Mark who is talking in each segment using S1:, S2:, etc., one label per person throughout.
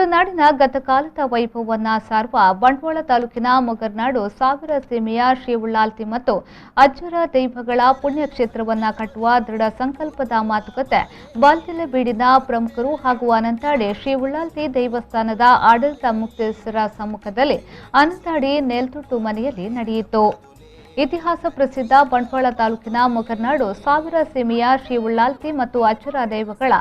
S1: ತುಳುನಾಡಿನ ಗತಕಾಲದ ವೈಭವವನ್ನು ಸಾರುವ ಬಂಟ್ವಾಳ ತಾಲೂಕಿನ ಮೊಗರ್ನಾಡು ಸಾವಿರ ಸೀಮೆಯ ಶ್ರೀ ಉಳ್ಳಾಲ್ತಿ ಮತ್ತು ಅಜ್ಜರ ದೈವಗಳ ಪುಣ್ಯಕ್ಷೇತ್ರವನ್ನು ಕಟ್ಟುವ ದೃಢ ಸಂಕಲ್ಪದ ಮಾತುಕತೆ ಬಾಲ್ತಿಲಬೀಡಿನ ಪ್ರಮುಖರು ಹಾಗೂ ಅನಂತಾಡಿ ಶ್ರೀ ಉಳ್ಳಾಲ್ತಿ ದೇವಸ್ಥಾನದ ಆಡಳಿತ ಮುಕ್ತೇಸರ ಸಮ್ಮುಖದಲ್ಲಿ ಅನಂತಾಡಿ ನೆಲ್ತೊಟ್ಟು ಮನೆಯಲ್ಲಿ ನಡೆಯಿತು. ಇತಿಹಾಸ ಪ್ರಸಿದ್ಧ ಬಂಟ್ವಾಳ ತಾಲೂಕಿನ ಮೊಗರ್ನಾಡು ಸಾವಿರ ಸೀಮೆಯ ಶ್ರೀ ಉಳ್ಳಾಲ್ತಿ ಮತ್ತು ಅಜ್ಜರ ದೈವಗಳ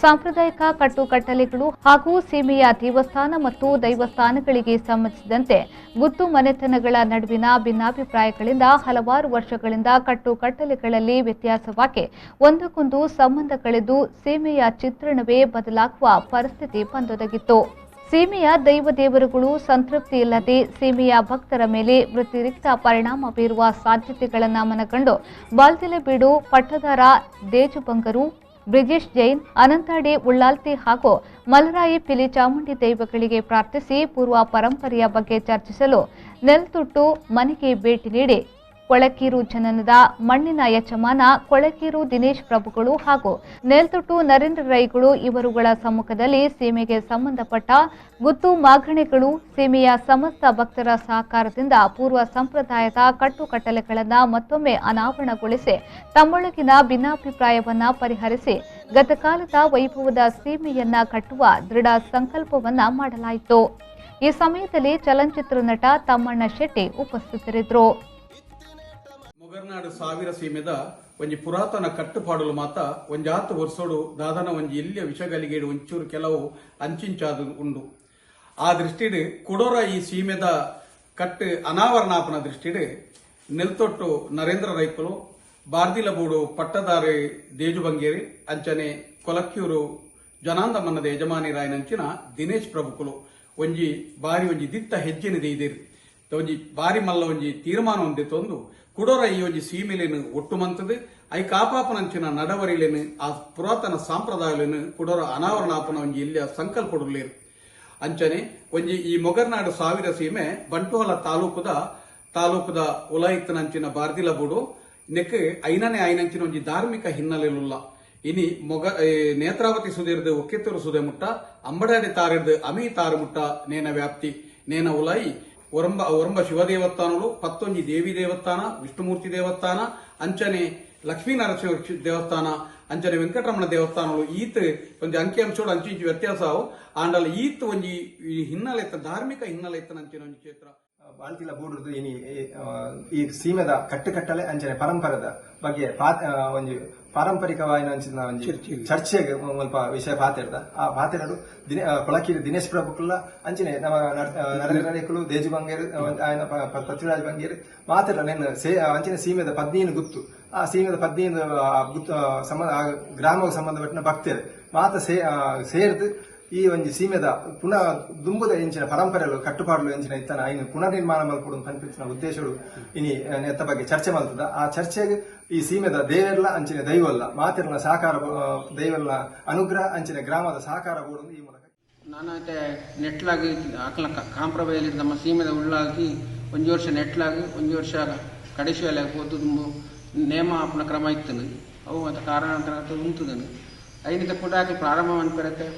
S1: ಸಾಂಪ್ರದಾಯಿಕ ಕಟ್ಟುಕಟ್ಟಲೆಗಳು ಹಾಗೂ ಸೀಮೆಯ ದೇವಸ್ಥಾನ ಮತ್ತು ದೈವಸ್ಥಾನಗಳಿಗೆ ಸಂಬಂಧಿಸಿದಂತೆ ಗುತ್ತು ಮನೆತನಗಳ ನಡುವಿನ ಭಿನ್ನಾಭಿಪ್ರಾಯಗಳಿಂದ ಹಲವಾರು ವರ್ಷಗಳಿಂದ ಕಟ್ಟುಕಟ್ಟಲೆಗಳಲ್ಲಿ ವ್ಯತ್ಯಾಸವಾಗಿ ಒಂದಕ್ಕೊಂದು ಸಂಬಂಧ ಕಳೆದು ಸೀಮೆಯ ಚಿತ್ರಣವೇ ಬದಲಾಗುವ ಪರಿಸ್ಥಿತಿ ಬಂದೊದಗಿತ್ತು. ಸೀಮೆಯ ದೈವ ದೇವರುಗಳು ಸಂತೃಪ್ತಿ ಇಲ್ಲದೆ ಸೀಮೆಯ ಭಕ್ತರ ಮೇಲೆ ವ್ಯತಿರಿಕ್ತ ಪರಿಣಾಮ ಬೀರುವ ಸಾಧ್ಯತೆಗಳನ್ನು ಮನಗಂಡು ಬಾಲ್ತಿಲಬೀಡು ಪಟ್ಟದಾರ ದೇಜುಬಂಗರು, ಬ್ರಿಜೇಶ್ ಜೈನ್, ಅನಂತಾಡಿ ಉಳ್ಳಾಲ್ತಿ ಹಾಗೂ ಮಲರಾಯಿ ಪಿಲಿ ಚಾಮುಂಡಿ ದೈವಗಳಿಗೆ ಪ್ರಾರ್ಥಿಸಿ ಪೂರ್ವ ಪರಂಪರೆಯ ಬಗ್ಗೆ ಚರ್ಚಿಸಲು ನೆಲ್ತುಟ್ಟು ಮನೆಗೆ ಭೇಟಿ ನೀಡಿ ಕೊಳಕೀರು ಜನನದ ಮಣ್ಣಿನ ಯಜಮಾನ ಕೊಳಕೀರು ದಿನೇಶ್ ಪ್ರಭುಗಳು ಹಾಗೂ ನೆಲ್ತೊಟ್ಟು ನರೇಂದ್ರ ರೈಗಳು ಇವರುಗಳ ಸಮ್ಮುಖದಲ್ಲಿ ಸೀಮೆಗೆ ಸಂಬಂಧಪಟ್ಟ ಗುತ್ತು ಮಾಗಣೆಗಳು ಸೀಮೆಯ ಸಮಸ್ತ ಭಕ್ತರ ಸಹಕಾರದಿಂದ ಪೂರ್ವ ಸಂಪ್ರದಾಯದ ಕಟ್ಟುಕಟ್ಟಲೆಗಳನ್ನು ಮತ್ತೊಮ್ಮೆ ಅನಾವರಣಗೊಳಿಸಿ ತಮ್ಮೊಳಗಿನ ಭಿನ್ನಾಭಿಪ್ರಾಯವನ್ನು ಪರಿಹರಿಸಿ ಗತಕಾಲದ ವೈಭವದ ಸೀಮೆಯನ್ನ ಕಟ್ಟುವ ದೃಢ ಸಂಕಲ್ಪವನ್ನ ಮಾಡಲಾಯಿತು. ಈ ಸಮಯದಲ್ಲಿ ಚಲನಚಿತ್ರ ನಟ ತಮ್ಮಣ್ಣ ಶೆಟ್ಟಿ ಉಪಸ್ಥಿತರಿದ್ದರು.
S2: ಮೊಗರ್ನಾಡು ಸಾವಿರ ಸೀಮೆದ ಒಂಜಿ ಪುರಾತನ ಕಟ್ಟುಪಾಡಲು ಮಾತ ಒಂಜಾತು ವರ್ಷೋಡು ದಾದನ ಒಂಜಿ ಇಲ್ಲಿಯ ವಿಷಗಲಿಗೇಡು ಒಂಚೂರು ಕೆಲವು ಅಂಚಿಂಚಾದು ಉಂಡು. ಆ ದೃಷ್ಟಿಡ್ ಕುಡೋರ ಈ ಸೀಮೆದ ಕಟ್ಟು ಅನಾವರಣಾಪನ ದೃಷ್ಟಿಡ್ ನೆಲ್ತೊಟ್ಟು ನರೇಂದ್ರ ರೈಕುಲು, ಬಾರ್ದಿಲಬೂಡು ಪಟ್ಟದಾರಿ ದೇಜುಬಂಗೇರಿ, ಅಂಚನೆ ಕೊಲಕ್ಯೂರು ಜನಾಂದ ಮನ್ನದ ಯಜಮಾನಿ ರಾಯನಂಚಿನ ದಿನೇಶ್ ಪ್ರಭುಕುಲು ಒಂಜಿ ಬಾರಿ ಒಂಜಿ ದಿತ್ತ ಹೆಜ್ಜೆನ ದೀದಿರಿ ಒಂಜಿ ಬಾರಿ ಮಲ್ಲ ಒಂಜಿ ತೀರ್ಮಾನ ಹೊಂದಿತ್ತೊಂದು ಕುಡೋರ ಈ ಒಂಜಿ ಸೀಮೆಲೇನು ಒಟ್ಟು ಮಂತದು I ಕಾಪಾಪನಂಚಿನ ನಡವರಿಲೇನು ಆ ಪುರಾತನ ಸಾಂಪ್ರದಾಯಲೇನು ಕುಡೋರ ಅನಾವರಣಾಪನ ಒಂಜಿ ಇಲ್ಲಿಯ ಸಂಕಲ್ಪಡುಲ್ಲೇರು. ಅಂಚನೆ ಒಂಜಿ ಈ ಮೊಗರ್ನಾಡು ಸಾವಿರ ಸೀಮೆ ಬಂಟ್ವಾಳ ತಾಲೂಕುದ ಉಲಾಯಿತ್ತನಂಚಿನ ಬಾರ್ದಿಲಬೂಡು ನೆಕ್ ಐನನೇ ಐನಂಚಿನ ಒಂಜಿ ಧಾರ್ಮಿಕ ಹಿನ್ನೆಲೆಲುಲ್ಲ. ಇನಿ ಮೊಗ ನೇತ್ರಾವತಿ ಸುದಿರ್ದು ಒಕ್ಕೆತ್ತೂರು ಸುದೆ ಮುಟ್ಟ, ಅಂಬಡಾಡಿ ತಾರಿರ್ದು ಅಮಿ ತಾರು ಮುಟ್ಟ ನೇನ ವ್ಯಾಪ್ತಿ. ನೇನ ಉಲಾಯಿ ಒರಂಬ ಒರಂಬ ಶಿವ ದೇವಸ್ಥಾನಗಳು, ಪತ್ತೊಂಜಿ ದೇವಿ ದೇವಸ್ಥಾನ, ವಿಷ್ಣುಮೂರ್ತಿ ದೇವಸ್ಥಾನ, ಅಂಚನೆ ಲಕ್ಷ್ಮೀ ನರಸಿಂಹ ದೇವಸ್ಥಾನ, ಅಂಚನೆ ವೆಂಕಟರಮಣ ದೇವಸ್ಥಾನಗಳು. ಈತ್ ಒಂಜಿ ಅಂಕಿಅಂಶೋಡು ಅಂಚಿ ಇಂಚು ವ್ಯತ್ಯಾಸ ಅವು ಆಂಡಲ ಈತ್ ಒಂಜಿ ಈ ಹಿನ್ನೆಲೆ ಇತ್ತ ಧಾರ್ಮಿಕ ಹಿನ್ನೆಲೆ ಇತ್ತನ ಅಂಚಿನ ಒಂಜಿ ಕ್ಷೇತ್ರ.
S3: ಬಾಳ್ತಿಲ ಬೂಡುದು ಇನಿ ಈ ಸೀಮೆದ ಕಟ್ಟುಕಟ್ಟಲೆ ಅಂಚನೆ ಪರಂಪರೆದ ಬಗ್ಗೆ ಒಂಜಿ ಪಾರಂಪರಿಕವಾಯಿನ ಅಂಚಿನ ಒಂಜಿ ಚರ್ಚೆಗೆ ಸ್ವಲ್ಪ ವಿಷಯ ಪಾತೆರ್ದ. ಆ ಪಾತೆರಡು ದಿನೇ ಕೊಳಕಿರಿ ದಿನೇಶ್ ಪ್ರಭುಕುಲ್ಲ ಅಂಚನೆ ನಮ್ಮ ನರೇಂದ್ರ ರೇಕುಲು, ದೇಜು ಬಂಗೇರು, ಆಯನ ಪೃಥ್ವಿರಾಜ್ ಬಂಗೇರು ಮಾತೆರ್ಲ ನೆನ್ ಅಂಚನೆ ಸೀಮೆದ 15 ಗುತ್ತು, ಆ ಸೀಮೆದ 15 ಗುತ್ತು ಸಂಬಂಧ ಗ್ರಾಮಕ್ಕೆ ಸಂಬಂಧಪಟ್ಟಿನ ಭಕ್ತರು ಮಾತ ಸೇರ್ದು ಈ ಒಂಜಿ ಸೀಮೆದ ಪುನಃ ದುಂಬುದ ಎಂಚಿನ ಪರಂಪರೆಲು ಕಟ್ಟುಪಾಡಲು ಎಂಚಿನ ಇತ್ತನ ಐನು ಪುನರ್ನಿರ್ಮಾಣ ಮಲ್ಪೊಡು ಪನ್ಪಿನ ಉದ್ದೇಶಗಳು ಇನಿ ನೆತ್ತ ಬಗ್ಗೆ ಚರ್ಚೆ ಮಲ್ತದ. ಆ ಚರ್ಚೆಗೆ ಈ ಸೀಮೆದ ದೇವೆರ್ಲ ಅಂಚಿನ ದೈವಲ್ಲ ಮಾತೆರ್ನ ಸಹಕಾರ, ದೈವಲ್ಲ ಅನುಗ್ರಹ ಅಂಚಿನ ಗ್ರಾಮದ ಸಹಕಾರ ಬೋಡು ಈ ಮೂಲಕ.
S4: ನಾನಾತೆ ನೆಟ್ಲಾಗಿ ಅಕ್ಲ ಕಾಂಪ್ರಬೈಲಿ ನಮ್ಮ ಸೀಮೆದ ಉಳ್ಳಾಲ್ತಿ ಒಂಜಿ ವರ್ಷ ನೆಟ್ಲಾಗಿ ಒಂಜಿ ವರ್ಷ ಕಡೆಶಿವಲೆ ಪೋತು ದುಂಬು ನೇಮ ಆಪುನ ಕ್ರಮ ಇತ್ತನು. ಅವು ಮತ್ತು ಕಾರಣಾಂತರ ಉಂತುದನು. ಐನಿತ ಪುಟಾಕಿ ಪ್ರಾರಂಭ ಮನ್ಪೆರತೆ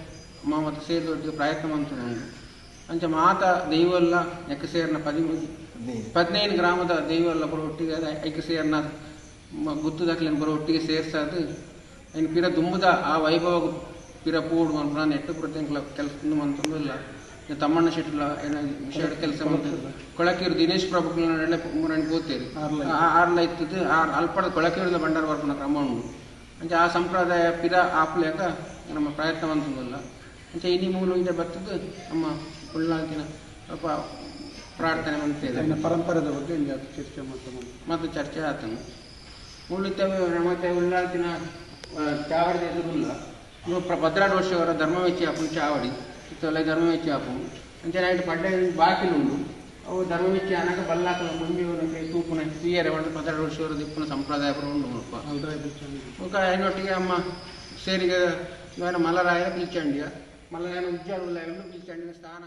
S4: ಮತ್ತು ಸೇರಿದೊಟ್ಟಿಗೆ ಪ್ರಯತ್ನ ಮಂತುಂಡು. ಅಂಚ ಮಾತ ದೈವಲ್ಲ ನೆಕ್ ಸೇರ್ನ 15 ಗ್ರಾಮದ ದೈವಲ್ಲ ಪೂರ ಒಟ್ಟಿಗೆ ಐಕ್ ಸೇರ್ನ ಗುತ್ತುದಕ್ಲೆನ್ ಪೂರ ಒಟ್ಟಿಗೆ ಸೇರ್ಸಾದ್ ಐನ್ ಪಿರ ದುಂಬುದ ಆ ವೈಭವ ಪಿರ ಪೋಡು ಮನ್ಪುನ ನೆಟ್ಟು ಪೂರ ಎಂಕ್ಲ ಕೆಲಸ ಮಂತೊಂದು ಇಲ್ಲ. ತಮ್ಮಣ್ಣ ಶೆಟ್ಟಿಲ ಏನ ವಿಷಯ ಕೆಲಸ ಮಂತದ್ದು. ಕೊಳಕೀರು ದಿನೇಶ್ ಪ್ರಭುಕುಲ ಮುರಣಿ ಪೋತೇರು ಆರ್ಲ ಇತ್ತದು. ಆರ್ ಅಲ್ಪದ ಕೊಳಕೀರದ ಭಂಡಾರ ಬರ್ಪುನ ಕ್ರಮ ಉಂಡು. ಅಂಚ ಆ ಸಂಪ್ರದಾಯ ಪಿರ ಆಪ್ಲೇಕ ನಮ್ಮ ಪ್ರಯತ್ನ ಮಂತೊಂದುಲ್ಲ. ಅಂಚ ಇನಿ ಮೂಲು ಇದೆ ಬರ್ತದೆ ನಮ್ಮ ಉಳ್ಳಾಲ್ತಿನ ಸ್ವಲ್ಪ ಪ್ರಾರ್ಥನೆ ಮಂತೇವೆ.
S5: ಪರಂಪರೆದ ಬಗ್ಗೆ ಒಂಜಿ ಚರ್ಚೆ ಮಾಡ್ತಾರೆ.
S4: ಮತ್ತು ಚರ್ಚೆ ಆತನು ಮೂಲಿತವೆ. ಮತ್ತೆ ಉಳ್ಳಾಲ್ತಿನ ಚಾವಡಿ ಎದುರುಲ್ಲ ಭದ್ರಾಡು ವರ್ಷವರ ಧರ್ಮವೆಚ್ಚಿ ಆಪುಂಡು. ಚಾವಡಿ ಇತ್ತೊಲ್ಲ ಧರ್ಮವೆಚ್ಚಿ ಆಪುಂಡು. ಅಂಚನೆ ಐಟ್ ಪಡ್ಡೆ ಬಾಕಿಲು ಉಂಡು. ಅವು ಧರ್ಮವೆಚ್ಚಿ ಆನಗ ಬಲ್ಲಾಕಲ ಮುಂಜಿ ತೂಪುನ ತೂಯರೆ ಪಂಡ 12 ವರ್ಷವರ ದಿಪ್ಪುನ ಸಂಪ್ರದಾಯ ಪೂರ ಉಂಡು ಮುಲ್ಪ. ಬೊಕ ಐನೊಟ್ಟಿಗೆ ಅಮ್ಮ ಸೇರಿಗೆ ಮಲರಾಯ ಪಿಲ್ಚಂಡಿಯ ಮಲರಾಯನ ಉಜ್ಜಾಲ ಉಳ್ಳಾಯ ಪಿಲ್ಚಂಡಿನ ಸ್ಥಾನ.